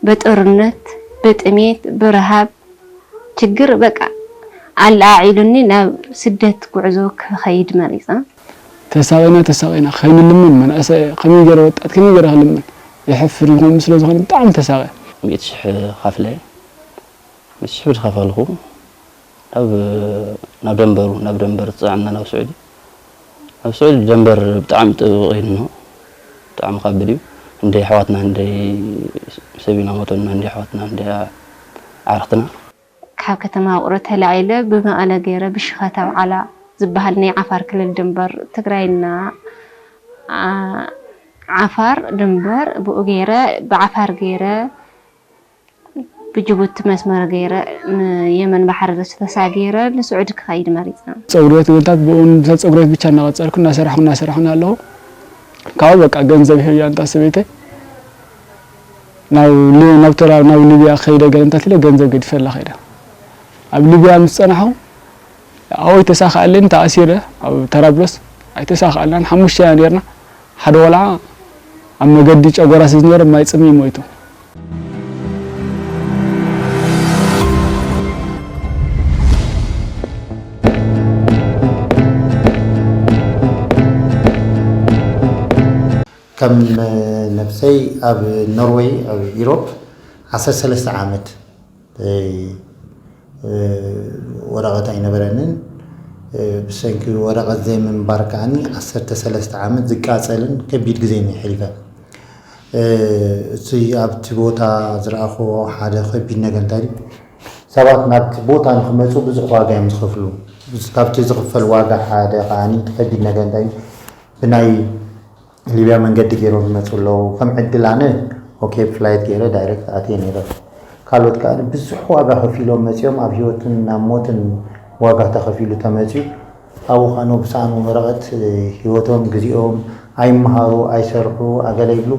ብጥርነት፣ ብጥሜት፣ ብረሃብ፣ ችግር በቃ ኣለዓዒሉኒ ናብ ስደት ጉዕዞ ክኸይድ መሪጸ። ተሳቒና ተሳቒና ከይንልምን፣ መናእሰይ ከመይ ገይረ፣ ወጣት ከመይ ገይረ ክልምን? የሕፍር ይኹን ስለ ዝኾነ ብጣዕሚ ተሳቐ። ሚእቲ ሽሕ ከፍለ፣ ሚእቲ ሽሕ ብዝኸፈልኩ ናብ፣ ናብ ደንበሩ፣ ናብ ደንበር ዝጸዓና ናብ ስዑዲ። ኣብ ስዑዲ ደንበር ብጣዕሚ ጥብቕ እዩ እንሆ። ብጣዕሚ ከቢድ እዩ። እንደ ኣሕዋትና፣ እንደ ሰቢና ሞተና፣ እንደ ኣሕዋትና፣ እንደ ኣዕርኽትና። ካብ ከተማ ውቕሮ ተላዒለ ብመቐለ ገይረ ብሽኸታ ውዓላ ዝበሃል ናይ ዓፋር ክልል ድንበር ትግራይና፣ ዓ-፣ ዓፋር ድንበር ብኡ ገይረ፣ ብዓፋር ገይረ፣ ብጅቡቲ መስመር ገይረ፣ ንየመን ባሕሪ ተሳጊረ ንስዑዲ ክኸይድ መሪጸ። ጸጉሪ ቤት ግንታት ብኡ ንብሰብ ጸጉሪ ቤት ብቻ እናቐጸልኩ እናሰራሕኩ እናሰራሕኩ ኣለኹ። ካብኡ በቃ ገንዘብ ይህብያ እንታ ሰበይተይ ናብ ሊ-፣ ናብ ተራ-፣ ናብ ሊብያ ከይደ ገለ እንታት ኢለ ገንዘብ ገዲፈላ ከይደ። ኣብ ሊብያ ምስ ጸናሕኩ ኣብኡ ኣይተሳኻኣለይን፣ ተኣሲረ ኣብ ተራብሎስ። ኣይተሳኻኣልናን፣ ሓሙሽተ ኢና ነርና። ሓደ ቆልዓ ኣብ መገዲ ጨጎራ ስለ ዝነበረ ማይ ጽምኢ ሞይቱ። ከም ነብሰይ ኣብ ኖርወይ፣ ኣብ ኢሮፕ ዓሰርተ ሰለስተ ዓመት፣ እ፣ እ፣ ወረቐት ኣይነበረንን። እ፣ ብሰንኪ ወረቐት ዘይምንባር ከኣኒ ዓሰርተ ሰለስተ ዓመት ዝቃጸልን ከቢድ ግዜ እየ ሕሊፈ። እ፣ እቲ ኣብቲ ቦታ ዝረኣኽዎ ሓደ ከቢድ ነገር እንታይ ድዩ? ሰባት ናብቲ ቦታ ንክመጹ ብዙሕ ዋጋ እዮም ዝኸፍሉ። ካብቲ ዝኽፈል ዋጋ ሓደ ከኣኒ እቲ ከቢድ ነገር እንታይ ድዩ? ብናይ ሊብያ መንገዲ ገይሮም ይመጹ ኣለዉ። ከም ዕድል ኣነ፣ ኦኬ፣ ፍላይት ገይረ ዳይሬክት ኣትየ ነይረ። ካልኦት ከኣ ብዙሕ ዋጋ ከፊሎም መጺኦም፣ ኣብ ህይወትን ኣብ ሞትን ዋጋ ተኸፊሉ ተመጺኡ። ኣብኡ ከኣ ብሰኣኑ ወረቐት፣ ህይወቶም፣ ግዜኦም፣ ኣይመሃሩ፣ ኣይሰርሑ፣ ኣገለ ይብሉ።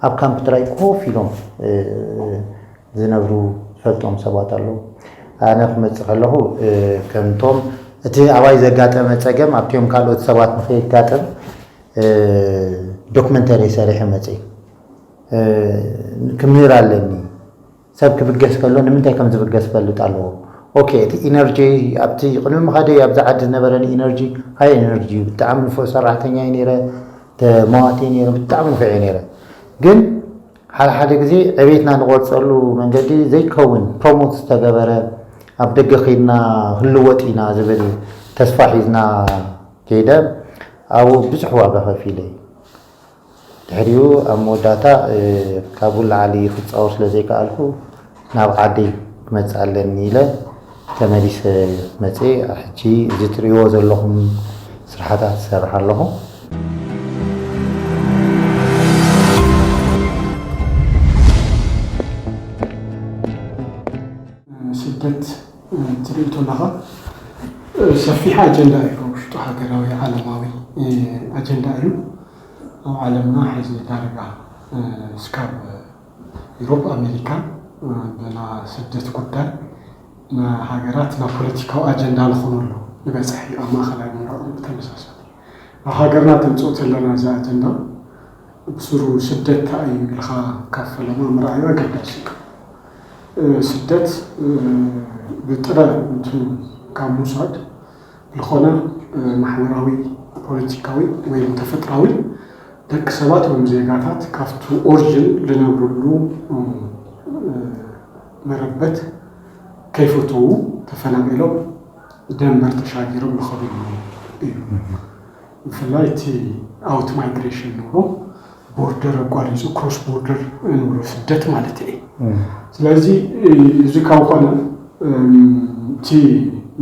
ኣብ ካምፕ ጥራይ ኮፍ ኢሎም፣ እ፣ ዝነብሩ ዝፈልጦም ሰባት ኣለዉ። ኣነ ክመጽእ ከለኹ፣ እ፣ ከምቶም እቲ ኣባይ ዘጋጠመ ጸገም ኣብቲኦም ካልኦት ሰባት ንኸየጋጥም፣ እ፣ ዶክመንተሪ ሰሪሐ መጽእ። እ፣ ክምህር ኣለኒ። ሰብ ክብገስ ከሎ ንምንታይ ከም ዝብገስ ክፈልጥ ኣለዎ። ኦኬ፣ እቲ ኢነርጂ ኣብቲ ቅድሚ ምኻደይ ኣብዚ ዓዲ ዝነበረኒ ኢነርጂ ሃይ ኢነርጂ እዩ። ብጣዕሚ ንፉዕ ሰራሕተኛ እየ ነይረ፣ ተማዋቲ እየ ነይረ፣ ብጣዕሚ ንፉዕ እየ ነይረ። ግን ሓደ ሓደ ግዜ ዕቤትና ንቆርጸሉ መንገዲ ዘይከውን ፕሮሞት ዝተገበረ ኣብ ደገ ከይድና ህልወጥ ኢና ዝብል ተስፋ ሒዝና ከይደ ኣብኡ ብዙሕ ዋጋ ከፊለ። ድሕሪኡ ኣብ መወዳእታ፣ እ፣ ካብኡ ንላዕሊ ክጻወር ስለ ዘይከኣልኩ ናብ ዓደይ ክመጽእ ኣለኒ ኢለ ተመሊሰ መጽየ። ሕጂ እዚ ትርእይዎ ዘለኹም ስራሓታት እሰርሕ ኣለኹ። ስደት፣ እ፣ ትርኢ እንተለኻ፣ እ፣ ሰፊሕ ኣጀንዳ እዩ። ኣብ ውሽጡ ሃገራዊ፣ ዓለማዊ፣ እ፣ ኣጀንዳ እዩ። ኣብ ዓለምና ሕዚ ዳርጋ፣ እ፣ እስካብ ኢሮፕ፣ ኣሜሪካ፣ እ፣ ብና ስደት ጉዳይ ንሃገራት ናብ ፖለቲካዊ ኣጀንዳ ንኾነሉ ይበጽሕ እዩ። ኣብ ማእኸላይ ምብራቕ እውን ብተመሳሳሊ። ኣብ ሃገርና ተምጽኦ ተለና እዚ ኣጀንዳ ብስሩ ስደት እንታይ እዩ ኢልካ ካብ ፈለማ ምርኣዩ ኣገዳሲ እዩ። እ፣ ስደት፣ እ፣ ብጥረ እንትኑ ካብ ምውሳድ ዝኾነ፣ እ፣ ማሕበራዊ፣ ፖለቲካዊ ወይ ተፈጥራዊ ደቂ ሰባት ወይ ዜጋታት ካብቲ ኦሪጅን ዝነብርሉ፣ እ፣ እ፣ መረበት ከይፈተዉ ተፈናቒሎም ደንበር ተሻጊሮም ዝኸድሉ እዩ። ብፍላይ እቲ ኣውት ማይግሬሽን ንብሎ፣ ቦርደር ኣቋሪጹ፣ ክሮስ ቦርደር ንብሎ ስደት ማለት እዩ። እም። ስለዚ፣ እ፣ እዚ ካብ ኮነ፣ እም፣ እቲ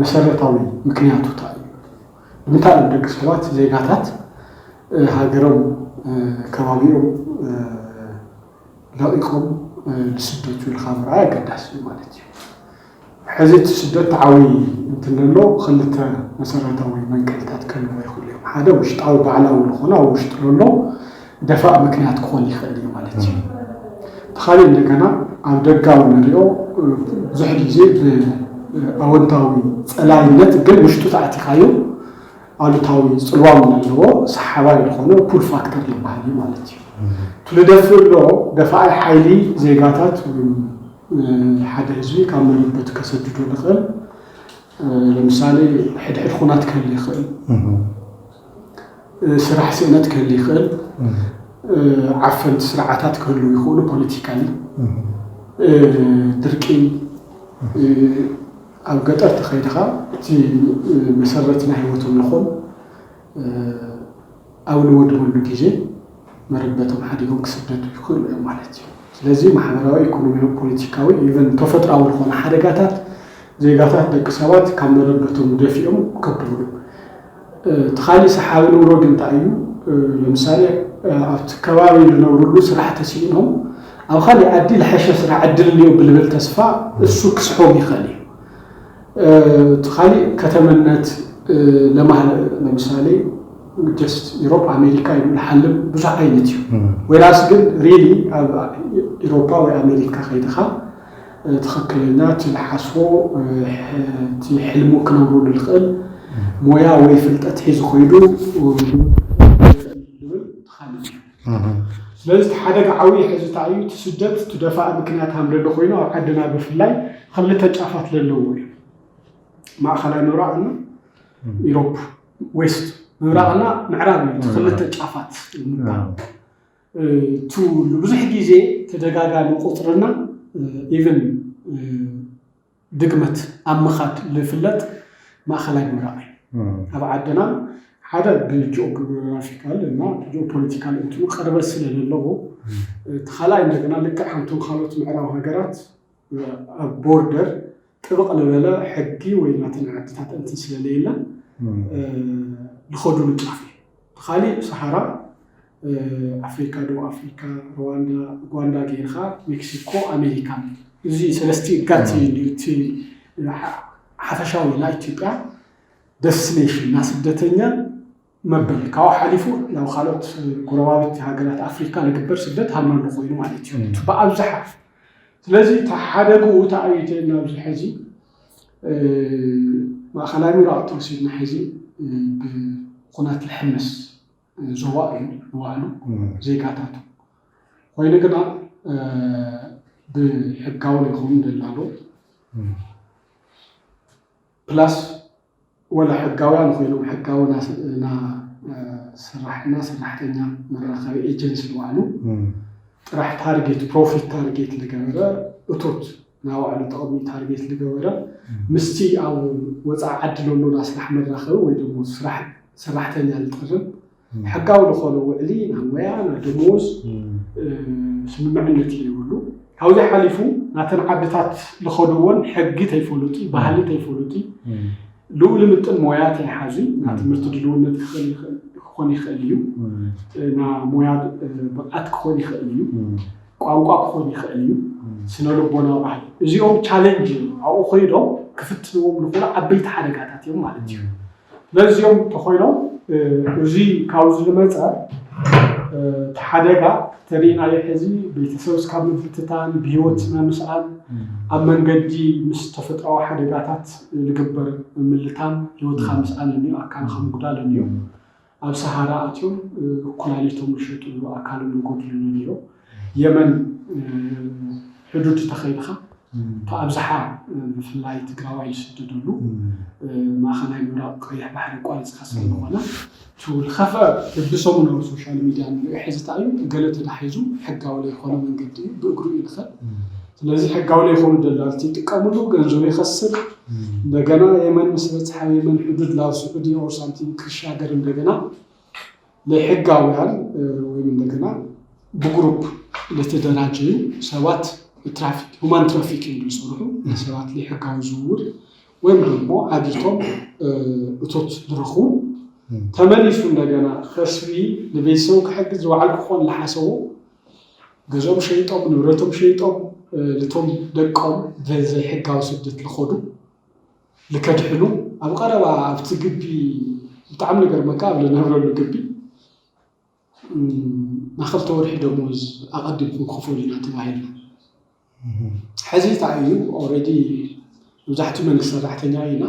መሰረታዊ ምክንያቱ እንታይ እዩ? ንምንታይ እዮም ደቂ ሰባት፣ ዜጋታት፣ እ፣ ሃገሮም፣ እ፣ ከባቢኦም፣ እ፣ ለቒቖም፣ እ፣ ዝስደቱ ኢልካ ምርኣይ ኣገዳሲ እዩ ማለት እዩ። ሕዚ እቲ ስደት ተዓዊ እንትንሎ ክልተ መሰረታዊ መንቀልታት ክህልዎ ይኽእሉ እዮም። ሓደ ውሽጣዊ ባዕላዊ ዝኾነ ኣብ ውሽጢ ለሎ ደፋእ ምክንያት ክኾን ይኽእል እዩ ማለት እዩ። እቲ ካልእ እንደገና ኣብ ደጋዊ ንሪኦ፣ እ፣ ብዙሕ ግዜ ብኣወንታዊ ጸላይነት ግን ውሽጡ ተኣቲኻዮ ኣሉታዊ ጽልዋ እውን ኣለዎ፣ ሰሓባይ ዝኾነ ፑል ፋክተር ዝበሃል እዩ ማለት እዩ። እቲ ልደፍእ ኣሎ ደፋኢ ሓይሊ ዜጋታት ወይ ሓደ ህዝቢ ካብ መረበቱ ከሰድዶ ንኽእል። ለምሳሌ ሕድሕድ ኩናት ክህል ይኽእል፣ ስራሕ ስእነት ክህል ይኽእል፣ ዓፈንቲ ስርዓታት ክህሉ ይኽእሉ፣ ፖለቲካሊ ድርቂ፣ ኣብ ገጠር ተኸይድኻ እቲ መሰረት ናይ ህይወቶም ዝኾን ኣብ ንወድበሉ ግዜ መረበቶም ሓዲጎም ክስደዱ ይኽእሉ እዮም ማለት እዩ። ስለዚ ማሕበራዊ፣ ኢኮኖሚያዊ፣ ፖለቲካዊ፣ ኢቨን ተፈጥራዊ ዝኾነ ሓደጋታት ዜጋታት፣ ደቂ ሰባት ካብ መረበቶም ደፊኦም ከብሩ። እቲ ካሊእ ሰሓቢ ንብሮ ግን እንታይ እዩ? ለምሳሌ ኣብቲ ከባቢ ዝነብሩሉ ስራሕ ተሲኢኖም ኣብ ካሊእ ዓዲ ዝሐሸ ስራሕ ዕድል እኒኦ ብልብል ተስፋ እሱ ክስሖም ይኽእል እዩ። እቲ ካሊእ ከተመነት ለማህለ፣ ለምሳሌ ጀስት ኢሮፕ ኣሜሪካ ኢሉ ዝሓልም ብዙሕ ዓይነት እዩ። ወይራስ ግን ሪሊ ኣብ ኢሮፓ ወይ ኣሜሪካ ከይድኻ ትኽክለኛ እቲ ዝሓስቦ እቲ ሕልሙ ክነብሩሉ ዝኽእል ሞያ ወይ ፍልጠት ሒዙ ኮይዱ ዝብል ትኻልእ እዩ። ስለዚ እቲ ሓደጋ ዓብዪ ሕዚ እንታይ እዩ? እቲ ስደት እቲ ደፋኢ ምክንያት ሃምለሎ ኮይኑ ኣብ ዓድና ብፍላይ ክልተ ጫፋት ዘለዎ እዩ። ማእኸላይ ምብራቕና ኢሮፕ ዌስት፣ ምብራቕና ምዕራብ እዩ። እቲ ክልተ ጫፋት ምባል ቱ ብዙሕ ግዜ ተደጋጋሚ ቁፅርና ኢቨን ድግመት ኣብ ምኻድ ዝፍለጥ ማእኸላይ ምብራቕ እዩ። ኣብ ዓድና ሓደ ብጂኦግራፊካል እና ጂኦፖለቲካል እንትኑ ቅርበት ስለ ዘለዎ፣ እቲ ካልኣይ እንደገና ልክዕ ከምቶም ካልኦት ምዕራብ ሃገራት ኣብ ቦርደር ጥብቕ ዝበለ ሕጊ ወይ ናተን ዓድታት እንትን ስለለየለን ዝኸዱሉ ጫፍ እዩ። እቲ ካሊእ ሰሃራ ኣፍሪካ፣ ደቡብ ኣፍሪካ፣ ሩዋንዳ፣ ኡጋንዳ ገይርካ ሜክሲኮ፣ ኣሜሪካ፣ እዚ ሰለስቲ ጋት እዩ። እቲ ሓፈሻዊ ናይ ኢትዮጵያ ደስቲኔሽን ና ስደተኛ መበል ካብኡ ሓሊፉ ናብ ካልኦት ጎረባብቲ ሃገራት ኣፍሪካ ዝግበር ስደት ሃምናሉ ኮይኑ ማለት እዩ። እቲ ብኣብዝሓ ስለዚ እቲ ሓደግኡ ተኣይተ ናብዚ ሕዚ ማእኸላይ ምብራቕ ተወሲድና ሕዚ ብኩናት ዝሕመስ ዞባ እዩ ንባዕሉ ዜጋታቱ። ኮይኑ ግና ብሕጋዊ ዘይኮኑ ደላሎ ፕላስ ወላ ሕጋውያን ኮይኖም ሕጋዊ ና ስራሕና ሰራሕተኛ መራኸቢ ኤጀንሲ ንባዕሉ ጥራሕ ታርጌት ፕሮፊት ታርጌት ዝገበረ እቶት ናባዕሉ ጥቕሚ ታርጌት ዝገበረ ምስቲ ኣብ ወፃኢ ዓዲ ለሎ ና ስራሕ መራኸቢ ወይ ደሞ ስራሕ ሰራሕተኛ ዝጥርም ሕጋዊ ዝኾነ ውዕሊ ና ሞያ ና ደሞዝ ስምምዕነት እዩ ይብሉ። ካብዚ ሓሊፉ ናተን ዓድታት ዝኸድዎን ሕጊ ተይፈሉጢ ባህሊ ተይፈሉጢ ልኡል ምጥን ሞያ ተይሓዙ ና ትምህርቲ ድልውነት ክኾን ይኽእል እዩ፣ ና ሞያ ብቕዓት ክኾን ይኽእል እዩ፣ ቋንቋ ክኾን ይኽእል እዩ፣ ስነ ልቦና ባህሊ እዚኦም ቻሌንጅ እዮም። ኣብኡ ኮይዶም ክፍትንዎም ዝኽእሉ ዓበይቲ ሓደጋታት እዮም ማለት እዩ። ስለዚኦም ተኮይኖም እዚ ካብዚ ዝመፀ እቲ ሓደጋ ተሪእናዮ ሕዚ ቤተሰብ እስካብ ምብትታን ብህይወትና ምስኣን ኣብ መንገዲ ምስ ተፈጥራዊ ሓደጋታት ዝግበር ምልታን ህይወትካ ምስኣን እኒኦ ኣካልካ ምጉዳል እኒኦ ኣብ ሰሃራ ኣትዮም ኩላሊቶም ዝሸጡ ኣካሎም ዝጎድሉ እኒኦ የመን ሕዱድ ተኸይድካ እቲ ኣብዝሓ ብፍላይ ትግራዋይ ዝስደደሉ ማእኸላይ ምብራቕ ቀይሕ ባሕሪ ኣቋሪፅካ ስለ ዝኾነ እቲ ዝኸፍአ በብሰሙናዊ ሶሻል ሚድያ ንሪኦ ሕዚ እንታይ እዩ ገለ ተታሒዙ ሕጋዊ ዘይኮነ መንገዲ እዩ ብእግሩ እዩ ዝኸድ። ስለዚ ሕጋዊ ዘይኮኑ ደላልቲ ይጥቀምሉ፣ ገንዘቡ ይኸስር። እንደገና የመን ምስ በፅሓ የመን ሕዱድ ናብ ስዑዲ ኦር ሳምቲንግ ክሻገር እንደገና ለሕጋውያን ወይም እንደገና ብግሩፕ ለተደራጀዩ ሰባት ትራፊክ ሁማን ትራፊኪንግ ዝሰርሑ ሰባት ለሕጋዊ ዝውውር ወይም ደግሞ ዓጊቶም እቶት ዝረኽቡ ተመሊሱ እንደገና ከስቢ ንቤተሰቡ ክሕግዝ ዝባዕሉ ክኾን ዝሓሰቡ ገዝኦም ሸይጦም ንብረቶም ሸይጦም ልቶም ደቆም ዘይሕጋዊ ስደት ልኸዱ ልከድሕኑ ኣብ ቀረባ ኣብቲ ግቢ ብጣዕሚ ነገር መካ ኣብ ልነብረሉ ግቢ ናክልተ ወርሒ ደሞዝ ኣቐዲምኩም ክፈሉ ኢና ተባሂልና። ሕዚ እንታይ እዩ ኦልሬዲ መብዛሕትኡ መንግስቲ ሰራሕተኛ ኢና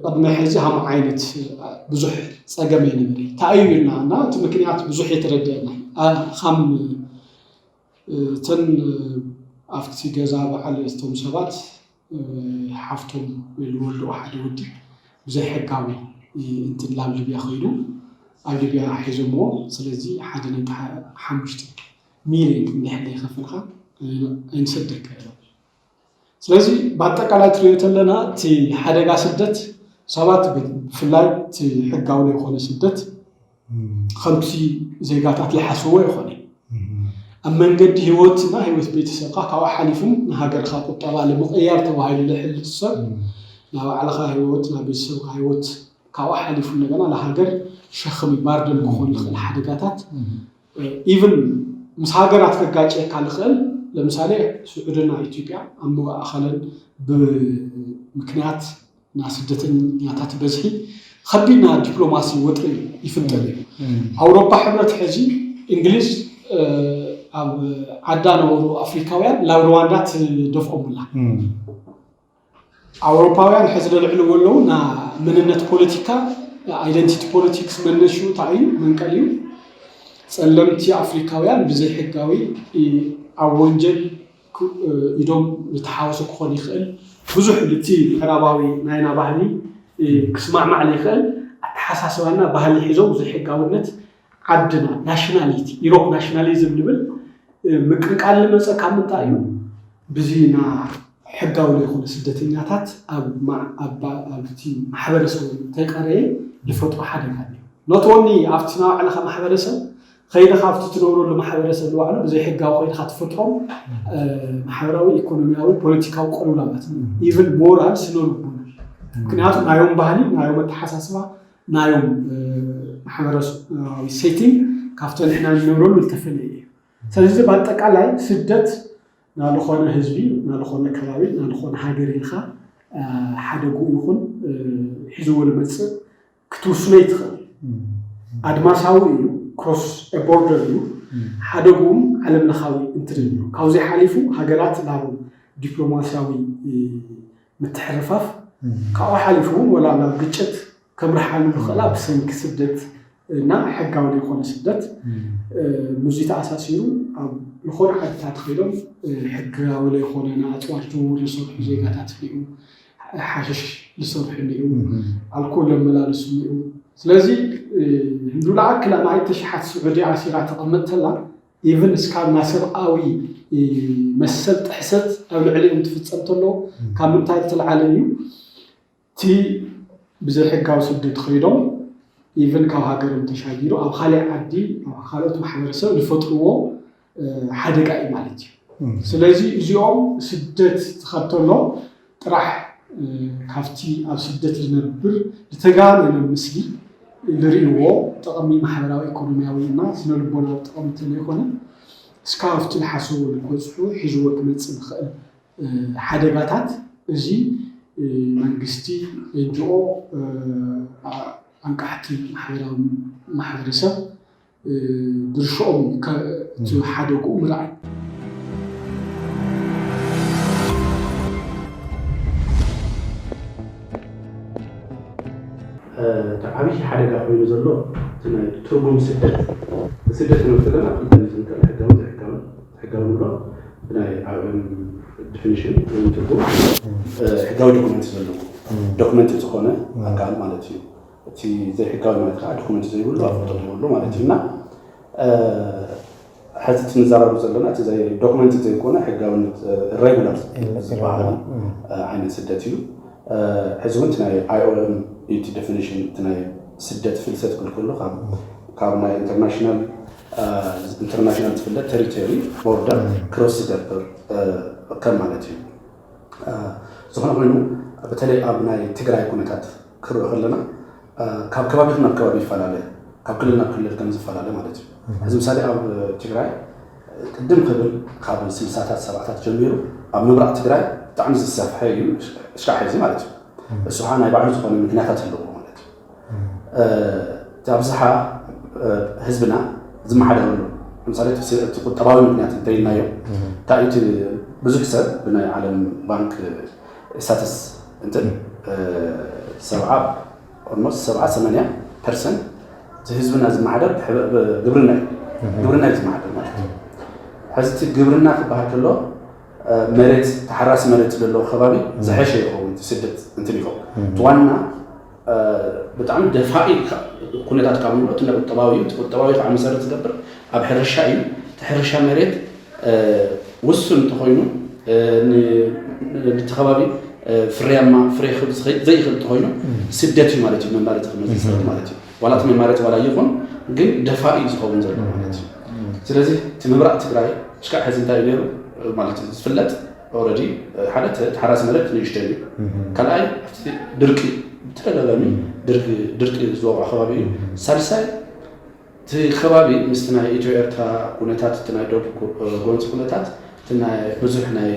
ቅድሚ ሕዚ ሃም ዓይነት ብዙሕ ጸገም ኣይነበረ። እንታይ እዩ ኢልና እና እቲ ምክንያት ብዙሕ የተረድአና። ኣ-፣ ሃም፣ እ፣ እተን፣ እ፣ ኣብቲ ገዛ በዓል እቶም ሰባት፣ እ፣ ሓፍቶም ዝወልድኦ ሓደ ወዲ ብዘይሕጋዊ፣ እ፣ እንትን ላብ ሊብያ ከይዱ ኣብ ሊብያ ሒዞምዎ። ስለዚ ሓደ ነጥቢ ሓሙሽተ ሚልዮን እንድሕር ዘይኸፈልካ፣ እ፣ ኣይንሰደካ ኢሎም። ስለዚ ብኣጠቃላይ ትሪኦ ተለና እቲ ሓደጋ ስደት ሰባት ብ-፣ ብፍላይ እቲ ሕጋዊ ዘይኮነ ስደት ከምቲ ዜጋታት ዝሓስብዎ ኣይኮነ። ኣብ መንገዲ ህይወትና ህይወት ቤተሰብካ ካብኡ ሓሊፉን ንሃገርካ ቁጠባ ንምቕያር ተባሂሉ ዝሕልፍ ሰብ ናብ ባዕልኻ ህይወት ናብ ቤተሰብካ ህይወት ካብኡ ሓሊፉ እንደገና ንሃገር ሸኽሚ ባርደን ክኾን ዝኽእል ሓደጋታት ኢቭን ምስ ሃገራት ከጋጨካ ዝኽእል ለምሳሌ ስዑድና ኢትዮጵያ ኣብ መዋእኸለን ብምክንያት ና ስደተኛታት በዝሒ ከቢድ ና ዲፕሎማሲ ወጥሪ ይፍጠር እዩ። ኣውሮፓ ሕብረት ሕዚ እንግሊዝ ኣብ ዓዳ ነበሩ ኣፍሪካውያን ናብ ሩዋንዳ ትደፍኦምላ። ኣውሮፓውያን ሕዚ ለልዕልዎ ኣለዉ ና መንነት ፖለቲካ ኣይደንቲቲ ፖለቲክስ መነሹ እንታይ እዩ መንቀል እዩ። ጸለምቲ ኣፍሪካውያን ብዘይሕጋዊ ኣብ ወንጀል ኢዶም ዝተሓወሰ ክኾን ይኽእል። ብዙሕ ልቲ ምዕራባዊ ናይና ባህሊ ክስማዕማዕ ይኽእል። ኣተሓሳስባና ባህሊ ሒዞም ዘይሕጋውነት ዓድና ናሽናሊቲ ኢሮፕ ናሽናሊዝም ንብል ምቅንቃል ንመፀ ካብ ምንታይ እዩ? ብዚ ና ሕጋዊ ዘይኮነ ስደተኛታት ኣብቲ ማሕበረሰብ ተይቀረየ ዝፈጥሮ ሓደጋ እዩ። ኖት ኦንሊ ኣብቲ ናባዕልኻ ማሕበረሰብ ከይድኻ ኣብቲ ትነብረሉ ማሕበረሰብ ንባዕሉ ብዘይሕጋዊ ከይድኻ ትፈጥሮም ማሕበራዊ፣ ኢኮኖሚያዊ፣ ፖለቲካዊ ቅልውላዋት ኢቨን ሞራል ስነ ልቦና። ምክንያቱ ናዮም ባህሊ ናዮም ኣተሓሳስባ ናዮም ማሕበረሰባዊ ሴቲንግ ካብቶ ንሕና ንነብረሉ ዝተፈለየ እዩ። ስለዚ በኣጠቃላይ ስደት ናልኾነ ህዝቢ ናልኾነ ከባቢ ናልኾነ ሃገር ኢልካ ሓደጉ ይኹን ሒዝዎ ዝመፅእ ክትውስኖ ይትኽእል። ኣድማሳዊ እዩ፣ ክሮስ ቦርደር እዩ። ሓደጉም ዓለም ለኻዊ እንትርን እዩ። ካብዚ ሓሊፉ ሃገራት ናብ ዲፕሎማሲያዊ ምትሕርፋፍ ካብኡ ሓሊፉ እውን ወላ ናብ ግጭት ከምርሓሉ ዝኽእላ ብሰንኪ ስደት እና ሕጋዊ ዘይኮነ ስደት ምስዚ ተኣሳሲሩ ኣብ ዝኾነ ዓድታት ከይዶም ሕጋዊ ዘይኮነ ንኣፅዋር ዝውውር ዝሰርሑ ዜጋታት እኒኡ፣ ሓሽሽ ዝሰርሑ እኒኡ፣ ኣልኮል ዘመላልሱ እኒኡ። ስለዚ ህንዱ ለኣክል ኣማኢት ተሽሓት ስዑዲ ኣሲራ ተቐምጥ ተላ ኢቭን እስካብ ናይ ሰብኣዊ መሰል ጥሕሰት ኣብ ልዕሊኦም ትፍፀም ተሎ ካብ ምንታይ ዝተልዓለ እዩ? እቲ ብዘይሕጋዊ ስደት ከይዶም ኢቭን ካብ ሃገሮም ተሻጊሩ ኣብ ካሊእ ዓዲ ኣብ ካልኦት ማሕበረሰብ ዝፈጥርዎ ሓደጋ እዩ ማለት እዩ። ስለዚ እዚኦም ስደት ዝኸተሎ ጥራሕ ካብቲ ኣብ ስደት ዝነብር ዝተጋነነ ምስሊ ዝርእይዎ ጥቕሚ ማሕበራዊ ኢኮኖሚያዊ እና ስነ ልቦናዊ ጥቕሚ እንተዘይኮነ እስካብ ኣብቲ ዝሓሰቦ ዝበፅሑ ሒዝዎ ክመፅእ ዝኽእል ሓደጋታት እዚ መንግስቲ፣ ኤንጂኦ፣ ኣንቃሕቲ ማሕበራዊ ማሕበረሰብ ድርሽኦም እዩ እቲ ሓደግኡ ምርኣይ። እቲ ዓብዪ ሓደጋ ኮይኑ ዘሎ እቲ ናይ ትርጉም ስደት ስደት ንብል ዘለና ክልተ ንዝንቀል ሕጋዊ ዘይሕጋዊ ሕጋዊ ንብሎ ብናይ ኣም ዲፊኒሽን ወይ ትርጉም ሕጋዊ ዶክመንት ዘለዎ ዶክመንት ዝኾነ ኣካል ማለት እዩ። እቲ ዘይሕጋዊ ማለት ከዓ ዶክመንት ዘይብሉ ኣፍልጦ ዘይብሉ ማለት እዩ እና ሕዚ እቲ ንዛረቡ ዘለና እቲ ዶክመንት ዘይኮነ ሕጋውነት ሬጉላር ዝበሃል ዓይነት ስደት እዩ። ሕዚ እውን ናይ ኣይኦኤም እቲ ዴፊኒሽን እቲ ናይ ስደት ፍልሰት ክብል ከሎ ካብ ናይ ኢንተርናሽናል ኢንተርናሽናል ዝፍለጥ ቴሪቶሪ ቦርደር ክሮስ ዝገብር ከም ማለት እዩ። ዝኾነ ኮይኑ በተለይ ኣብ ናይ ትግራይ ኩነታት ክርኦ ከለና ካብ ከባቢ ናብ ከባቢ ይፈላለ፣ ካብ ክልል ናብ ክልል ከም ዝፈላለ ማለት እዩ። እዚ ምሳሌ ኣብ ትግራይ ቅድም ክብል ካብ ስልሳታት ሰባታት ጀሚሩ ኣብ ምብራቕ ትግራይ ብጣዕሚ ዝሰፍሐ እዩ እስካብ ሕዚ ማለት እዩ። እሱ ከዓ ናይ ባዕሉ ዝኾነ ምክንያታት ኣለዎ ማለት እዩ። እቲ ኣብዝሓ ህዝብና ዝመሓደረሉ ለምሳሌ እቲ ቁጠባዊ ምክንያት እንተይልናዮ እንታይ እቲ ብዙሕ ሰብ ብናይ ዓለም ባንክ ስታተስ እንትን ሰብዓ ኦልሞስት ሰብዓ ሰማንያ ፐርሰንት እቲ ህዝብና ዝመሓደር ብሕበ- ብግብርና እዩ። ግብርና እዩ ዝመሓደር ማለት እዩ። ሕዚ እቲ ግብርና ክበሃል ከሎ መሬት ተሓራሲ መሬት ዘለዎ ከባቢ ዝሐሸ ይኸውን። እቲ ስደት እንትን ይኸውን እቲ ዋና ብጣዕሚ ደፋኢ ኩነታት ካብ ንብሎ እቲ ቁጠባዊ እዩ። እቲ ቁጠባዊ ከዓ መሰረት ዝገብር ኣብ ሕርሻ እዩ። እቲ ሕርሻ መሬት ውሱን እንተኾይኑ ንቲ ከባቢ ፍርያማ ፍሬ ክብ ዘይኽእል እንተኾይኑ ስደት እዩ ማለት እዩ። መማረፂ ክመፅእ ዝኽእል ማለት እዩ። ዋላ እቲ መማረፂ ዋላ ይኹን ግን ደፋኢ እዩ ዝኸውን ዘሎ ማለት እዩ። ስለዚ እቲ ምብራቕ ትግራይ እስካዕ ሕዚ እንታይ እዩ ነይሩ ማለት እዩ ዝፍለጥ ኦረዲ ሓደ ተሓራሲ መሬት ንእሽተን እዩ። ካልኣይ ኣብቲ ድርቂ ብተደጋጋሚ ድርቂ ዝወቕዖ ከባቢ እዩ። ሳልሳይ እቲ ከባቢ ምስቲ ናይ ኢትዮ ኤርትራ ኩነታት እቲ ናይ ደቡብ ጎንፂ ኩነታት እቲ ናይ ብዙሕ ናይ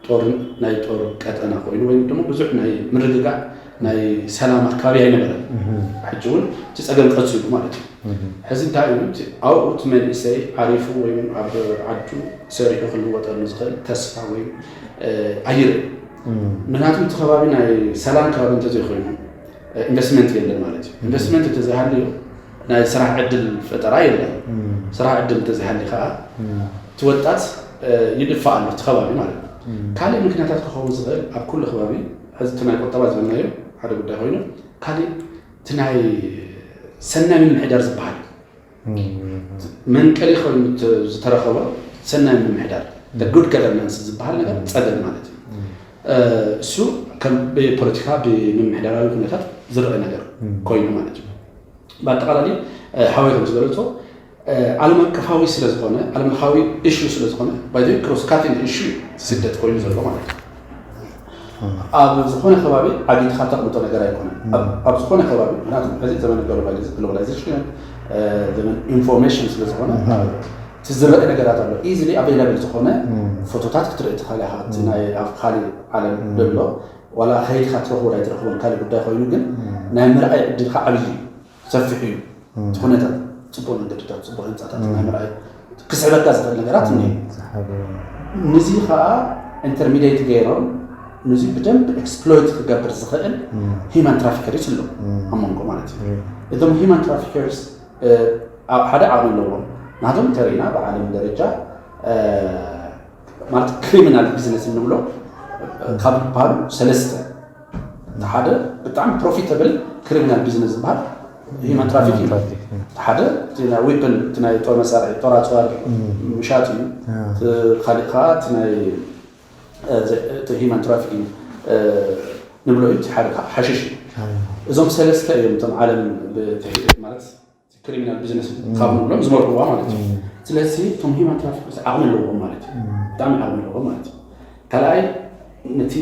ጦር ናይ ጦር ቀጠና ኮይኑ ወይ ድማ ብዙሕ ናይ ምርግጋዕ ናይ ሰላም ኣካባቢ ኣይነበረን። ሕጂ እውን እቲ ፀገም ቀፂሉ ማለት እዩ። ሕዚ እንታይ እዩ ኣብኡ እቲ መንእሰይ ዓሪፉ ወይ ኣብ ዓዱ ሰሪሑ ክልወጠሉ ዝኽእል ተስፋ ወይ ኣይርኢ። ምክንያቱም እቲ ከባቢ ናይ ሰላም ከባቢ እንተዘይኮይኑ ኢንቨስትመንት የለን ማለት እዩ። ኢንቨስትመንት እንተዘይሃልዩ ናይ ስራሕ ዕድል ፈጠራ የለን። ስራሕ ዕድል እንተዘይሃልዩ ከዓ እቲ ወጣት ይድፋእ ኣሎ እቲ ከባቢ ማለት እዩ። ካልእ ምክንያታት ክኸውን ዝኽእል ኣብ ኩሉ ከባቢ ሕዚ እቲ ናይ ቁጠባ ዝበልናዮ ሓደ ጉዳይ ኮይኑ ካልእ እቲ ናይ ሰናይ ምምሕዳር ዝበሃል መንቀሊ ኮይኑ ዝተረኸቦ ሰናይ ምምሕዳር ጉድ ገቨርናንስ ዝበሃል ነገር ፀገም ማለት እዩ። እሱ ከም ብፖለቲካ ብምምሕዳራዊ ኩነታት ዝረአ ነገር ኮይኑ ማለት እዩ። ብኣጠቃላሊ ሓወይ ከም ዝገለፆ ዓለም ኣቀፋዊ ስለዝኾነ ዓለም ለኻዊ ኢሹ ስለዝኾነ ባይ ክሮስ ካቲንግ ኢሹ ስደት ኮይኑ ዘሎ ማለት እዩ። ኣብ ዝኾነ ከባቢ ዓጊትካ ተቕምጦ ነገር ኣይኮነን። ኣብ ዝኾነ ከባቢ ምክንያቱ ሕዚ ዘመን ግሎባላይዜሽን ዘመን ኢንፎርሜሽን ስለዝኾነ እቲ ዝረአ ነገራት ኣሎ ኢዝሊ ኣቬይላብል ዝኾነ ፎቶታት ክትርኢ ትኽእል ኢኻ። እቲ ናይ ኣብ ካሊእ ዓለም ዘሎ ዋላ ከይድካ ትረኽቦ ኣይትረኽቦን ካልእ ጉዳይ ኮይኑ ግን ናይ ምርኣይ ዕድልካ ዓብዪ እዩ። ሰፊሕ እዩ። እቲ ኩነታት ፅቡቅ መንገድታት ፅቡቅ ህንፃታት ናይ ምርኣይ ክስዕበካ ዝኽእል ነገራት እኒ ንዚ ከዓ ኢንተርሚዲየት ገይሮም ንዚ ብደንብ ኤክስፕሎይት ክገብር ዝኽእል ሂማን ትራፊከርስ ኣሎ ኣብ መንጎ ማለት እዩ። እዞም ሂማን ትራፊከርስ ሓደ ዓቕሚ ኣለዎም ናቶም ተሪና ብዓለም ደረጃ ማለት ክሪሚናል ቢዝነስ እንብሎ ካብ ዝበሃሉ ሰለስተ ሓደ ብጣዕሚ ፕሮፊታብል ክሪሚናል ቢዝነስ ዝበሃል ሂማን ትራፊክ እዩ። ሓደ ዊፐን ናይ ጦር መሳርሒ ጦር ኣፅዋር ምሻጥ እዩ። ካልእ ከዓ ናይ ሂማን ትራፊክ ንብሎ እዩ። ሓደ ሓሽሽ እዩ። እዞም ሰለስተ እዮም እቶም ዓለም ማለት ክሪሚናል ቢዝነስ ካብ ንብሎም ዝመርሕዋ ማለት እዩ። ስለዚ እቶም ሂማን ትራፊክ ዓቕሚ ኣለዎም ማለት እዩ። ብጣዕሚ ዓቕሚ ኣለዎም ማለት እዩ። ካልኣይ ነቲ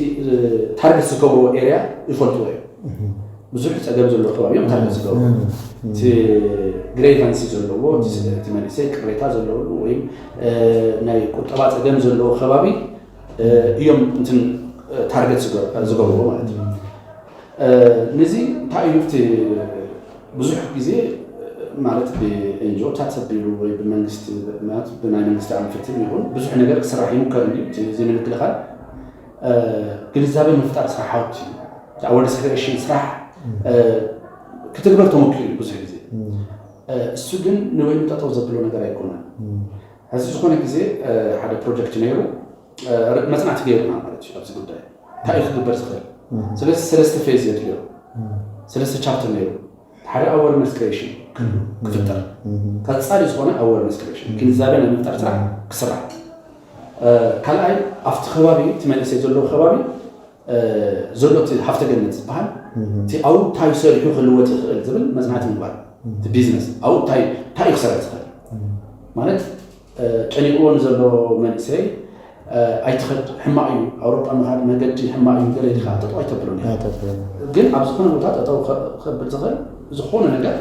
ታርጌት ዝገብርዎ ኤርያ ይፈልጥዎ እዮም። ብዙሕ ፀገም ዘለዎ ከባቢ እዮም ታርጌት ዝገብሩ እቲ ግሬቨንሲ ዘለዎ እቲ መንእሰይ ቅሬታ ዘለውሉ ወይም ናይ ቁጠባ ፀገም ዘለዎ ከባቢ እዮም እንትን ታርጌት ዝገብርዎ ማለት እዩ። ነዚ እንታይ እዩ እቲ ብዙሕ ግዜ ማለት ብኤንጂኦታት ተቢሉ ወይ ብመንግስቲ ብናይ መንግስቲ ኣንፈትን ይኹን ብዙሕ ነገር ክስራሕ ይምከር እንዲ እዚ ንምክልኻል ግንዛቤ ምፍጣር ስራሕ ሃውቲ ኣወርነስ ክሬሽን ስራሕ ክትግበር ተሞኪሩ እዩ ብዙሕ ግዜ። እሱ ግን ንበይኑ ጠጠው ዘብሎ ነገር ኣይኮነን። ሕዚ ዝኾነ ግዜ ሓደ ፕሮጀክት ነይሩ መፅናዕቲ ገይሩና ማለት እዩ ኣብዚ ጉዳይ እንታይ እዩ ክግበር ዝኽእል። ስለዚ ሰለስተ ፌዝ የድልዮ። ሰለስተ ቻፕተር ነይሩ። ሓደ ኣወርነስ ክሬሽን ክፍጠር ቀፃሊ ዝኾነ ኣወርነስ ክሬሽን ግንዛቤ ናይ ምፍጣር ስራሕ ክስራሕ። ካልኣይ ኣብቲ ከባቢ እቲ መንእሰይ ዘለዎ ከባቢ ዘሎ እቲ ሃፍተ ገነት ዝበሃል እቲ ኣብኡ እንታይ ሰሪሑ ክልወጥ ይኽእል ዝብል መፅናዕቲ ምግባር እቲ ቢዝነስ ኣብኡ እንታይ እንታይ እዩ ክሰርሕ ዝኽእል ማለት ጨኒቕዎ ንዘሎ መንእሰይ ኣይትኸድ ሕማቕ እዩ ኣውሮጳ ምኻድ መገዲ ሕማቕ እዩ ገለ ኢልካ ጠጠው ኣይተብሎን ኢኻ። ግን ኣብ ዝኾነ ቦታ ጠጠው ከብል ዝኽእል ዝኾነ ነገር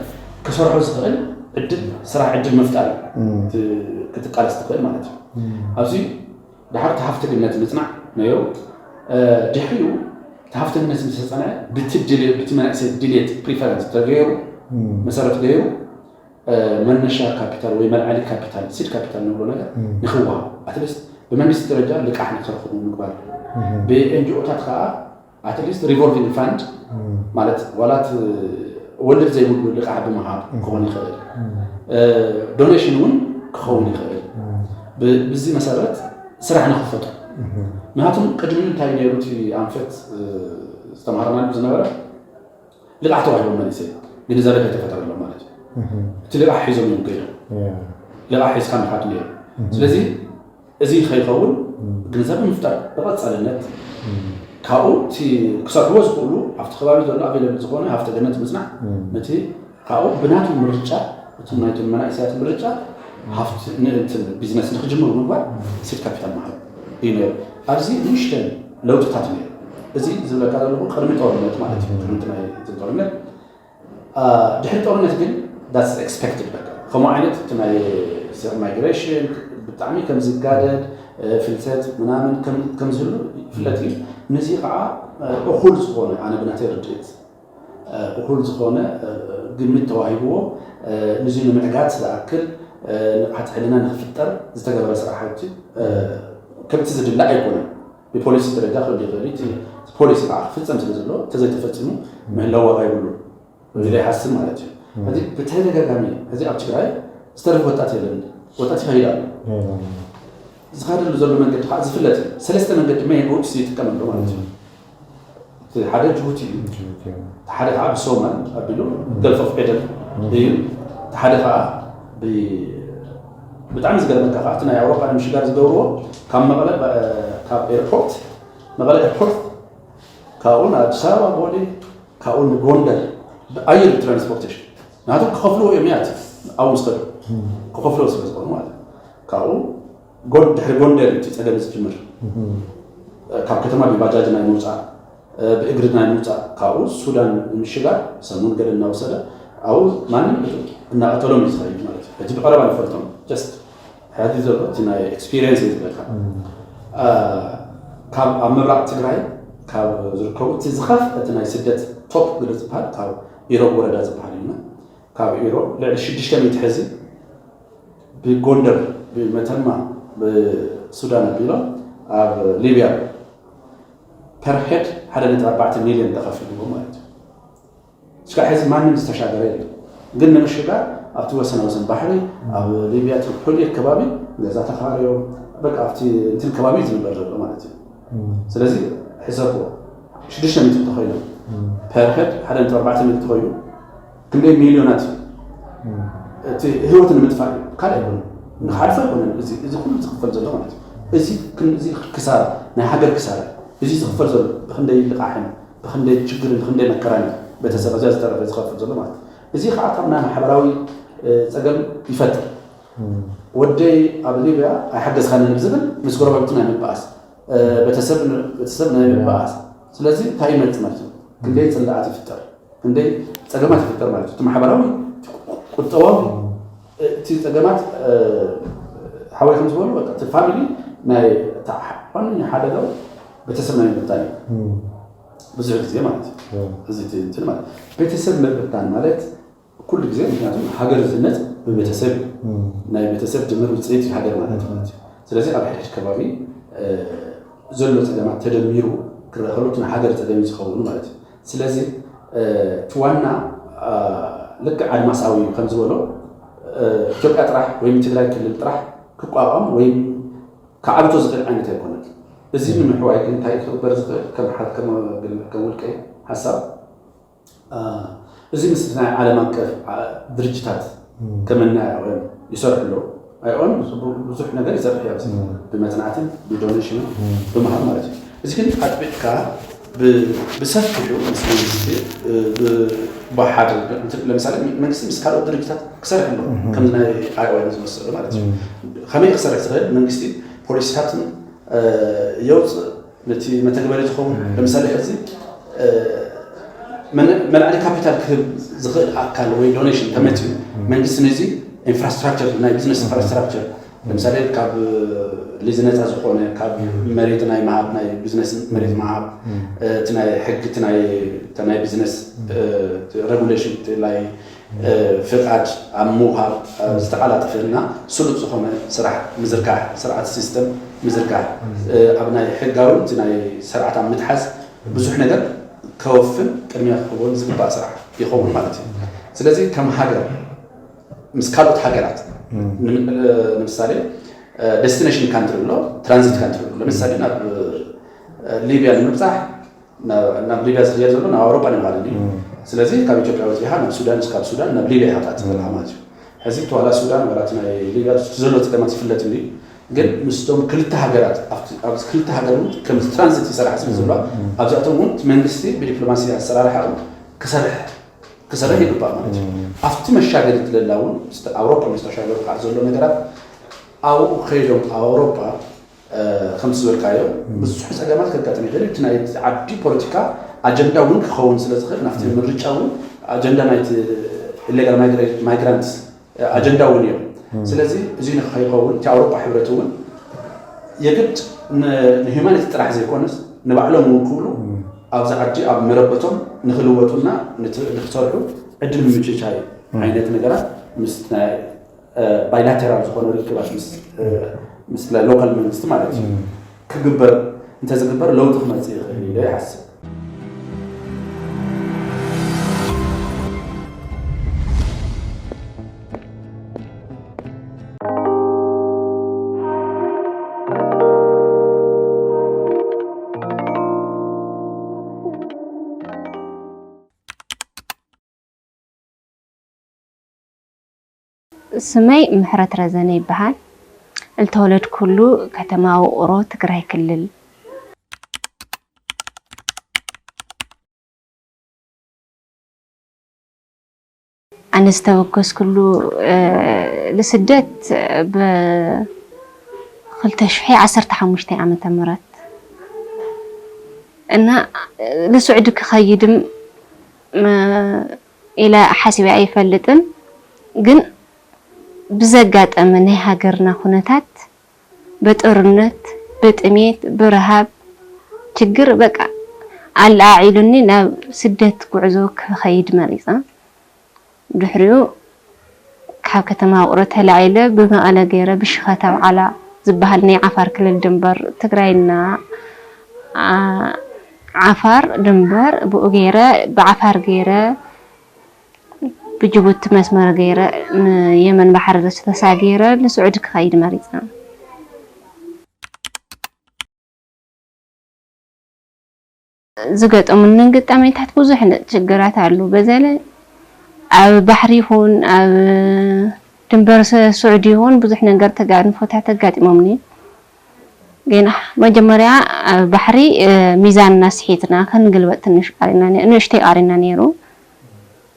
ክሰርሖ ዝኽእል ዕድል ስራሕ ዕድል ምፍጣር እዩ ክትቃለስ ትኽእል ማለት እዩ። ኣብዚ ድሓር እቲ ሃፍቲ ግነት ምፅናዕ ነይሩ። ድሕሪኡ እቲ ሃፍቲ ግነት ምስ ተፀንዐ ብቲ ድልየት ብቲ መናእሰይ ድልየት ፕሪፈረንስ ተገይሩ መሰረት ገይሩ መነሻ ካፒታል ወይ መልዓሊ ካፒታል ሲድ ካፒታል ንብሎ ነገር ንክወሃብ ኣትሊስት ብመንግስቲ ደረጃ ልቃሕ ንክረኽቡ ምግባር ብኤንጂኦታት ከዓ at least revolving fund ማለት ዋላት ወለድ ዘይብሉ ልቃሕ ብምሃብ ክኸውን ይኽእል፣ ዶኔሽን እውን ክኸውን ይኽእል። ብዚ መሰረት ስራሕ ንክፈቱ። ምክንያቱም ቅድሚ እንታይ ነይሩ እቲ ኣንፈት ዝተምሃርናሉ ዝነበረ ልቃሕ ተዋሂቦም መንእሰይ ግንዛቤ ከይተፈጠረሎም ማለት እዩ። እቲ ልቃሕ ሒዞም እዮም ገይዶም። ልቃሕ ሒዝካ ምካድ ነይሩ። ስለዚ እዚ ከይኸውን ግንዛቤ ምፍጣር ብቐፃልነት፣ ካብኡ እቲ ክሰርሕዎ ዝኽእሉ ኣብቲ ከባቢ ዘሎ ኣቬለብል ዝኾነ ሃፍተ ገነት ምፅናዕ፣ ነቲ ካብኡ ብናቱ ምርጫ፣ እቶም ናይቶም መናእሰያት ምርጫ ሃፍቲ ንእንትን ቢዝነስ ንክጅምሩ ምግባር፣ ሲድ ካፒታል ምሃብ እዩ ነይሩ። ኣብዚ ንእሽተን ለውጥታት ነይሩ። እዚ ዝብለካ ዘለኹ ቅድሚ ጦርነት ማለት እዩ። ቅድሚ እቲ ናይ ጦርነት ድሕሪ ጦርነት ግን that's expected። በቃ ከምኡ ዓይነት እቲ ናይ ሰብ ማይግሬሽን ብጣዕሚ ከም ዝጋደድ፣ ፍልሰት ምናምን ከም ዝህሉ ይፍለጥ እዩ። ነዚ ከዓ እኹል ዝኾነ፣ ኣነ ብናተይ ርድእት እኹል ዝኾነ ግምት ተዋሂብዎ፣ ነዚ ንምዕጋት ዝኣክል ንቕሓት ሕልና ንክፍጠር ዝተገበረ ስራሕ ከምቲ ዝድለ ኣይኮነን። ብፖሊሲ ደረጃ ክእል ይኽእል እቲ ፖሊሲ ከዓ ክፍፀም ስለ ዘሎ እንተዘይተፈፂሙ ምህላው ዋጋ ይብሉ እዚ ዘይሓስብ ማለት እዩ። እዚ ብተደጋጋሚ እዚ ኣብ ትግራይ ዝተረፈ ወጣት የለን። ወጣት ይኸይድ ኣሎ። ዝኸደሉ ዘሎ መንገዲ ከዓ ዝፍለጥ እዩ። ሰለስተ መንገዲ ሜን ሩትስ ይጥቀም ኣሎ ማለት እዩ። እቲ ሓደ ጅቡቲ እዩ። ሓደ ከዓ ብሶማል ኣቢሉ ገልፍ ኦፍ ኤደን እዩ። እቲ ሓደ ከዓ ብጣዕሚ ዝገርመካ ከዓ እቲ ናይ ኣውሮፓ ንምሽጋር ዝገብርዎ ካብ መቐለ ካብ ኤርፖርት መቐለ ኤርፖርት ካብኡ ንኣዲስ ኣበባ ቦሌ ካብኡ ንጎንደር ብኣየር ትራንስፖርቴሽን ናቶም ክኸፍልዎ እዮም ያት ኣብኡ ዝኸዱ ክኸፍልዎ ስለ ዝኾኑ ማለት ካብኡ ድሕሪ ጎንደር እቲ ፀገም ዝጅምር ካብ ከተማ ብባጃጅ ናይ ምውፃእ ብእግሪ ናይ ምውፃእ ካብኡ ሱዳን ንምሽጋር ሰሙን ገለ እናወሰደ ኣብኡ ማንም እናቐተሎም እዩ ዝኸይድ ማለት እዩ። ሕጂ ብቐረባ ንፈልጦም ጀስት ሕዚ ዘሎ እቲ ናይ ኤክስፒሪየንስ እዩ ዝበልካ ካብ ኣብ ምብራቕ ትግራይ ካብ ዝርከቡ እቲ ዝኸፍአ እቲ ናይ ስደት ቶፕ ግደ ዝበሃል ካብ ኢሮብ ወረዳ ዝበሃል እዩ። ካብ ኢሮብ ልዕሊ ሽዱሽተ ሚእቲ ሕዚ ብጎንደር ብመተማ ብሱዳን ኣቢሎም ኣብ ሊብያ ፐር ሄድ ሓደ ነጥቢ ኣርባዕተ ሚልዮን ተኸፊልዎ ማለት እዩ። እስካብ ሕዚ ማንም ዝተሻገረ የለን። ግን ንምሽጋር ኣብቲ ወሰን ወሰን ባሕሪ ኣብ ሊብያ ትሪፖሊ ኣከባቢ ገዛ ተኻርዮም በቃ ኣብቲ እንትን ከባቢ ዝንበር ዘሎ ማለት እዩ። ስለዚ ሕሰብዎ ሽዱሽተ ሚእቲ እንተኾይኑ ፐር ሄድ ሓደ ነጥቢ ኣርባዕተ ሚልዮን ተኾይኑ ክንደይ ሚልዮናት እዩ እቲ ህይወት ንምጥፋእ እዩ ካልእ ኣይኮነ ንክሓልፎ ኣይኮነ እዚ ኩሉ ዝኽፈል ዘሎ ማለት እዩ። እዚ ክሳራ ናይ ሃገር ክሳራ እዚ ዝኽፈል ዘሎ ብክንደይ ልቃሕን ብክንደይ ችግርን ብክንደይ መከራን እዩ ቤተሰብ እዚኣ ዝተረፈ ዝኸፍል ዘሎ ማለት እዩ። እዚ ከዓ ካብ ናይ ማሕበራዊ ፀገም ይፈጥር። ወደይ ኣብ ሊብያ ኣይሓገዝካንን ብዝብል ምስ ጎረባብቱ ናይ ምበኣስ ቤተሰብ ናይ ምበኣስ ስለዚ እንታይ ይመፅእ ማለት እዩ። ክንደይ ፅላኣት ይፍጠር ክንደይ ፀገማት ይፍጠር ማለት እዩ። እቲ ማሕበራዊ ቁጠባዊ እቲ ፀገማት ሓወይ ከም ዝበሉ እቲ ፋሚሊ ናይ ዋነኛ ሓደጋው ቤተሰብ ናይ ምብታን እዩ። ብዙሕ ግዜ ማለት እዩ። እዚ እንትን ማለት ቤተሰብ ምብታን ማለት ኩሉ ግዜ ምክንያቱም ሃገር ዝህነፅ ብቤተሰብ እዩ። ናይ ቤተሰብ ድምር ውፅኢት እዩ ሃገር ማለት ማለት እዩ። ስለዚ ኣብ ሕድሕድ ከባቢ ዘሎ ፀገማት ተደሚሩ ክረኸሉ እቲ ንሃገር ፀገም እዩ ዝኸውን ማለት እዩ። ስለዚ እቲ ዋና ልክዕ ኣድማሳዊ እዩ ከም ዝበሎ ኢትዮጵያ ጥራሕ ወይም ትግራይ ክልል ጥራሕ ክቋቋም ወይም ክዓብቶ ዝኽእል ዓይነት ኣይኮነን። እዚ ንምሕዋይ ግን እንታይ ክግበር ዝኽእል ከም ውልቀ ሓሳብ እዚ ምስ ናይ ዓለም ኣቀፍ ድርጅታት ከመናያ ይሰርሑ ኣለዉ። ኣይኦን ብዙሕ ነገር ይሰርሕ እያ ብመፅናዕትን ብዶኔሽንን ብምሃብ ማለት እዩ። እዚ ግን ኣጥቢቕካ ብሰፊሑ ምስ መንግስቲ ብሓደ ለምሳሌ መንግስቲ ምስ ካልኦት ድርጅታት ክሰርሕ ኣሎ ከምዚ ናይ ኣይኦን ዝመሰሉ ማለት እዩ። ከመይ ክሰርሕ ዝኽእል መንግስቲ ፖሊሲታትን የውፅእ ነቲ መተግበሪ ዝኸውን ለምሳሌ ሕዚ መልዓሊ ካፒታል ክህብ ዝኽእል ኣካል ወይ ዶኔሽን ተመፅኡ መንግስቲ ነዚ ኢንፍራስትራክቸር ናይ ቢዝነስ ኢንፍራስትራክቸር ለምሳሌ ካብ ሊዝ ነፃ ዝኾነ ካብ መሬት ናይ ምሃብ ናይ ቢዝነስ መሬት ምሃብ እቲ ናይ ሕጊ ናይ ቢዝነስ ሬጉሌሽን ናይ ፍቃድ ኣብ ምውሃብ ዝተቃላጠፈ እና ስሉጥ ዝኾነ ስራሕ ምዝርጋሕ ስርዓት ሲስተም ምዝርጋሕ ኣብ ናይ ሕጋዊ ናይ ስርዓት ኣብ ምትሓዝ ብዙሕ ነገር ከወፍን ቅድሚያ ክህቦን ዝግባእ ስራሕ ይኸውን ማለት እዩ። ስለዚ ከም ሃገር ምስ ካልኦት ሃገራት ንም- እ፣ ንምሳሌ ዴስቲኔሽን ካንትሪ ኣሎ፣ ትራንዚት ካንትሪ ኣሎ። ለምሳሌ ናብ እ፣ ሊብያ ንምብፃሕ ናብ ናብ ሊብያ ዝኽየድ ዘሎ ናብ ኣውሮጳ ንምባል እዩ። ስለዚ ካብ ኢትዮጵያ ወፂኻ ናብ ሱዳን፣ ካብ ሱዳን ናብ ሊብያ ኢኻ ትኣትው ዘለኻ ማለት እዩ። ሕዚ እቲ ዋላ ሱዳን ዋላ እቲ ናይ ሊብያ ዘሎ ፀገማት ይፍለጥ እንዲ፣ ግን ምስቶም ክልተ ሃገራት ኣብቲ ኣብዚ ክልተ ሃገር እውን ከም ትራንዚት ይሰርሓ ስለ ዘለዋ ኣብዚኣቶም እውን እቲ መንግስቲ ብዲፕሎማሲ ኣሰራርሓ ክሰርሕ ክሰርሕ ይግባእ ማለት እዩ። ኣብቲ መሻገሪ ትለላ እውን ምስቲ ኣውሮጳ ምስ ተሻገሩ ከዓ ዘሎ ነገራት ኣብኡ ከይዶም ኣውሮጳ ከምቲ ዝበልካዮ ብዙሕ ፀገማት ከጋጥም ይኽእል እቲ ናይ ዓዲ ፖለቲካ ኣጀንዳ እውን ክኸውን ስለ ዝኽእል ናብቲ ምርጫ እውን ኣጀንዳ ናይቲ ኢሌጋል ማይግራንትስ ኣጀንዳ እውን እዮም። ስለዚ እዚ ንኸይኸውን እቲ ኣውሮፓ ሕብረት እውን የግድ ንሂማኒቲ ጥራሕ ዘይኮነስ ንባዕሎም እውን ክብሉ ኣብዚ ዓዲ ኣብ መረበቶም ንክልወጡና ንክሰርሑ ዕድል ምምችቻይ ዓይነት ነገራት ምስ ባይላተራል ዝኾነ ርክባት ምስ ሎካል መንግስቲ ማለት እዩ ክግበር እንተዝግበር ለውጢ ክመፅእ ይኽእል ኢለ ይሓስብ። ስመይ ምሕረት ረዘነ ይበሃል። እልተወለድኩሉ ከተማ ውቕሮ ትግራይ ክልል። ኣነ ዝተበገስኩሉ ልስደት ብክልተ ሽሕ ዓሰርተ ሓሙሽተ ዓመተ ምህረት እና ልስዑዲ ክኸይድም ኢለ ሓሲበ ኣይፈልጥን። ግን ብዘጋጠመ ናይ ሃገርና ኩነታት ብጦርነት፣ ብጥሜት፣ ብረሃብ፣ ችግር በቃ ኣለዓዒሉኒ ናብ ስደት ጉዕዞ ክኸይድ መሪጸ። ድሕሪኡ ካብ ከተማ ውቕሮ ተላዒለ ብመቐለ ገይረ ብሽኸታ ብዓላ ዝበሃል ናይ ዓፋር ክልል ድንበር ትግራይና ዓፋር ድንበር ብኡ ገይረ ብዓፋር ገይረ ብጅቡቲ መስመር ገይረ ንየመን ባሕሪ ተሳጊረ ንስዑዲ ክኸይድ መሪፀ። ዝገጠሙኒ ግጣሜታት ብዙሕ ችግራት ኣሉ። በዘለ ኣብ ባሕሪ ይኹን ኣብ ድንበር ስዑዲ ይኹን ብዙሕ ነገር ተጋንፎታት ተጋጢሞምኒ። ግን መጀመርያ ኣብ ባሕሪ ሚዛንና ስሒትና ክንግልበጥ ትንሽ ቃሪና ንእሽተይ ቃሪና ነይሩ።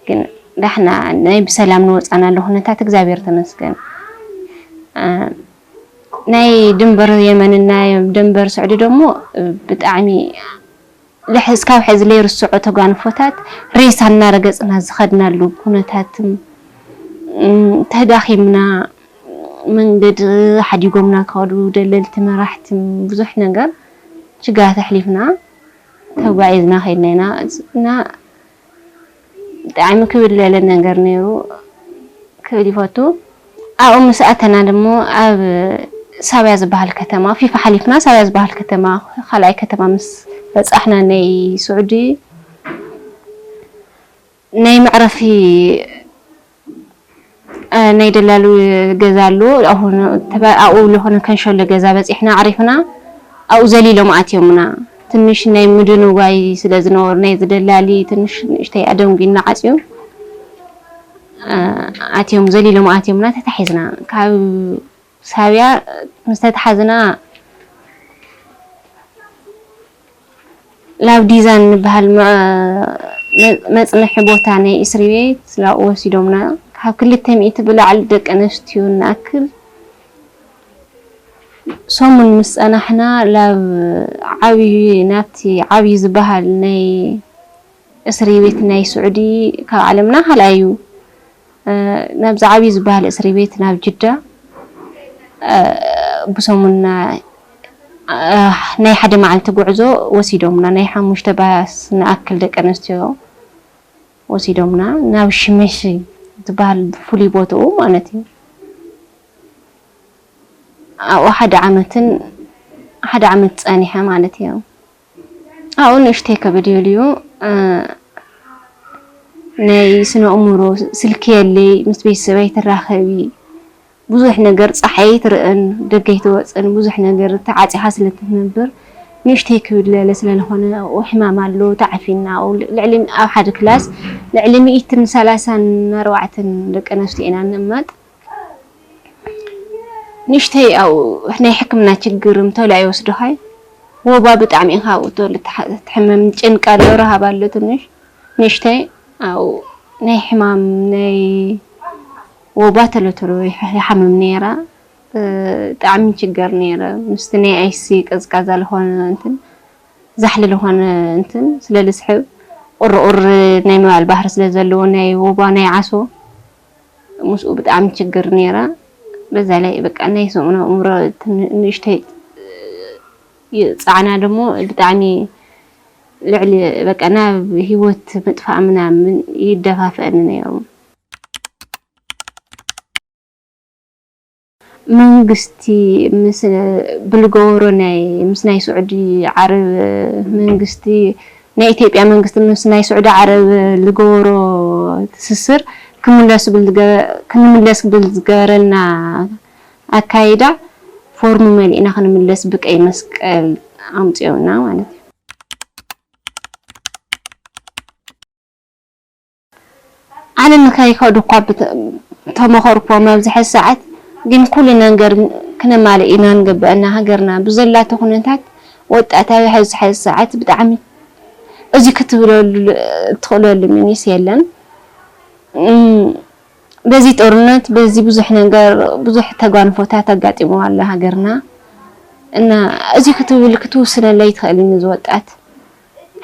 ግን ዳሕና ናይ ብሰላም ንወፃናሉ ኩነታት እግዚኣብሔር ተመስገን። ናይ ድንበር የመንና ድንበር ስዑዲ ደሞ ብጣዕሚ እስካብ ሕዚ ለይርስዖ ተጓንፎታት ሬሳ እናረገፅና ዝኸድናሉ ኩነታትን ተዳኺምና መንገዲ ሓዲጎምና ክኸዱ ደለልቲ መራሕትን ብዙሕ ነገር ሽግራት ኣሕሊፍና ተጓዒዝና ከይድና ኢና እና ብጣዕሚ ክብድ ዝበለ ነገር ነይሩ ክብል ይፈቱ። ኣብኡ ምስ ኣተና ደሞ ኣብ ሳብያ ዝበሃል ከተማ ፊፋ ሓሊፍና ሳብያ ዝበሃል ከተማ ካልኣይ ከተማ ምስ በፃሕና ናይ ስዑዲ ናይ መዕረፊ ናይ ደላሉ ገዛ ኣሎ ኣብኡ ዝኾነ ከንሸሎ ገዛ በፂሕና ኣዕሪፍና ኣብኡ ዘሊሎም ኣትዮምና ትንሽ ናይ ምድንጓይ ስለ ዝነበሩ ናይ ዝደላሊ ትንሽ ንእሽተይ ኣደንጒና ዓፅዩ ኣትዮም ዘሊሎም ኣትዮምና ተታሒዝና ካብ ሳብያ ምስ ተታሓዝና ናብ ዲዛን ንበሃል መፅንሒ ቦታ ናይ እስሪ ቤት ናብኡ ወሲዶምና ካብ ክልተ ሚእቲ ብላዕሊ ደቂ ኣነስትዮ ንኣክል ሰሙን ምስ ፀናሕና ናብ ዓብዪ ናብቲ ዓብዪ ዝበሃል ናይ እስሪ ቤት ናይ ስዑዲ ካብ ዓለምና ካልኣይ እዩ ናብዚ ዓብዪ ዝበሃል እስሪ ቤት ናብ ጅዳ ብሰሙን ናይ ሓደ መዓልቲ ጉዕዞ ወሲዶምና ናይ ሓሙሽተ ባስ ንኣክል ደቂ ኣነስትዮ ወሲዶምና ናብ ሽመሺ ዝበሃል ፍሉይ ቦትኡ ማለት እዩ ኣብኡ ሓደ ዓመትን ሓደ ዓመት ፀኒሐ ማለት እዩ ኣብኡ ንእሽተይ ከበድ ይብል እዩ። እ፣ ናይ ስነ ኣእምሮ ስልኪ የለይ፣ ምስ ቤተሰብ ኣይትራኸቢ፣ ብዙሕ ነገር፣ ፀሓይ ኣይትርእን፣ ደገ ኣይትወፅን፣ ብዙሕ ነገር ተዓፂኻ ስለ ትነብር ንእሽተይ ክብል ለለ ስለ ዝኾነ ኣብኡ ሕማም ኣሎ፣ ተዓፊና ኣብኡ ልዕሊ ኣብ ሓደ ክላስ ልዕሊ ሚእትን ሰላሳን ኣርባዕተን ደቂ ኣንስትዮ ኢና ንቕመጥ። ንእሽተይ ኣብኡ ናይ ሕክምና ችግር እንተሎ ኣይወስዱኻይ። ወባ ብጣዕሚ ኢኻ ኣብኡ ተሎ ትሓ-፣ ትሕመም፣ ጭንቂ ኣሎ፣ ረሃብ ኣሎ ትንሽ። ንእሽተይ ኣብኡ ናይ ሕማም ናይ ወባ ተሎ ተሎ ይሕ-፣ ይሓምም ነይራ። እ፣ ብጣዕሚ ችገር ነይረ። ምስቲ ናይ ኣይሲ ቀዝቃዛ ዝኾነ እንትን፣ ዛሕሊ ዝኾነ እንትን ስለ ልስሕብ፣ ቁርቁር ናይ ምባል ባህሪ ስለ ዘለዎ፣ ናይ ወባ ናይ ዓሶ ምስኡ ብጣዕሚ ችግር ነይራ። በዛ ላይ በቃ ናይ ሰሙን ኣእምሮ ትን-፣ ንእሽተይ ይጻዕና ደሞ ብጣዕሚ ልዕሊ በቃ ናብ ህይወት ምጥፋእ ምናምን ይደፋፍአኒ ነይሩ። መንግስቲ ምስ፣ ብልገበሮ ናይ፣ ምስ ናይ ስዑዲ ዓረብ መንግስቲ፣ ናይ ኢትዮጵያ መንግስቲ ምስ ናይ ስዑዲ ዓረብ ልገበሮ ትስስር ክምለስ ብል ዝገ-፣ ክንምለስ ብል ዝገበረልና ኣካይዳ ፎርም መሊእና ክንምለስ ብቀይ መስቀል ኣምፅኦና ማለት እዩ። ኣነ ንኸይኸዱ እኳ ብተ-፣ ተመኸርኩዎም ኣብዚ ሕዚ ሰዓት፣ ግን ኩሉ ነገር ክነማልእ ኢና ንግበአና። ሃገርና ብዘላቶ ኩነታት ወጣት ኣብ ሕዚ ሕዚ ሰዓት ብጣዕሚ እዚ ክትብለሉ እትኽእለሉ ሚኒስ የለን። እም፣ በዚ ጦርነት፣ በዚ ብዙሕ ነገር፣ ብዙሕ ተጓንፎታት ኣጋጢሞ ኣሎ ሃገርና። እና እዚ ክትብል ክትውስነሉ ኣይትኽእልን እዚ ወጣት።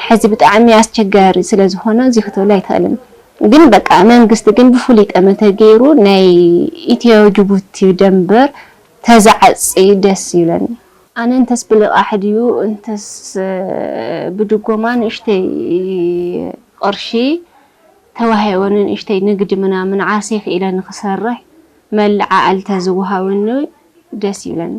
ሕዚ ብጣዕሚ ኣስቸጋሪ ስለ ዝኾነ እዚ ክትብል ኣይትኽእልን። ግን በቃ መንግስቲ ግን ብፍሉይ ጠመተ ገይሩ ናይ ኢትዮ ጅቡቲ ደንበር ተዝዓጺ ደስ ይብለኒ። ኣነ እንተስ ብልቓሕ ድዩ እንተስ ብድጎማ ንእሽተይ ቅርሺ ተዋሂቦ ንእሽተይ ንግዲ ምናምን ዓርሰይ ክኢለ ንክሰርሕ መለዓዕል ተዝወሃበኒ ደስ ይብለኒ።